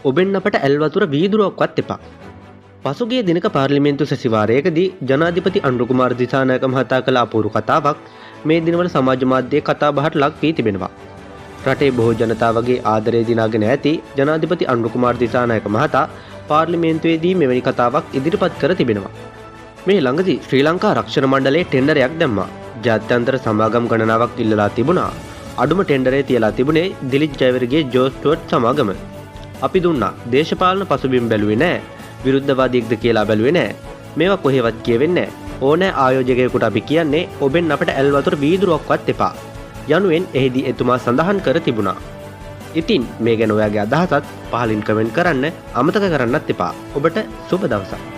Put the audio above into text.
ඔබෙන් අපට ඇල් වතුර වීදුරුවක්වත් එපා. පසුගිය දිනක පාර්ලිමේන්තු සැසිවාරයකදී ජනාධිපති අනුර කුමාර දිසානායක මහතා කළ අපූරු කතාවක් මේ දිනවල සමාජ මාධ්‍යයේ කතා බහට ලක් වී තිබෙනවා. රටේ බොහෝ ජනතාවගේ ආදරය දිනාගෙන ඇති ජනාධිපති අනුර කුමාර දිසානායක මහතා පාර්ලිමේන්තුවේදී මෙවැනි කතාවක් ඉදිරිපත් කර තිබෙනවා. මේ ළඟදී ශ්‍රී ලංකා රක්ෂණ මණ්ඩලයේ ටෙන්ඩරයක් දැම්මා. ජාත්‍යන්තර සමාගම් ගණනාවක් ඉල්ලලා තිබුණා. අඩුම ටෙන්ඩරේ තියලා තිබුණේ දිලිත් ජයවීරගේ ජෝ ස්ටුවර්ට් සමාගම. අපි දුන්නා. දේශපාලන පසුබිම් බැලුවේ නෑ. විරුද්ධවාදියෙක්ද කියලා බැලුවේ නෑ. මේවා කොහෙවත් කියවෙන්නේ නෑ. ඕනෑ ආයෝජකයෙකුට අපි කියන්නේ ඔබෙන් අපට ඇල් වතුර වීදුරුවක්වත් එපා යනුවෙන් එහිදී එතුමා සඳහන් කර තිබුණා. ඉතින් මේ ගැන ඔයාගේ අදහසත් පහලින් කමෙන්ට් කරන්න අමතක කරන්නත් එපා. ඔබට සුබ දවසක්.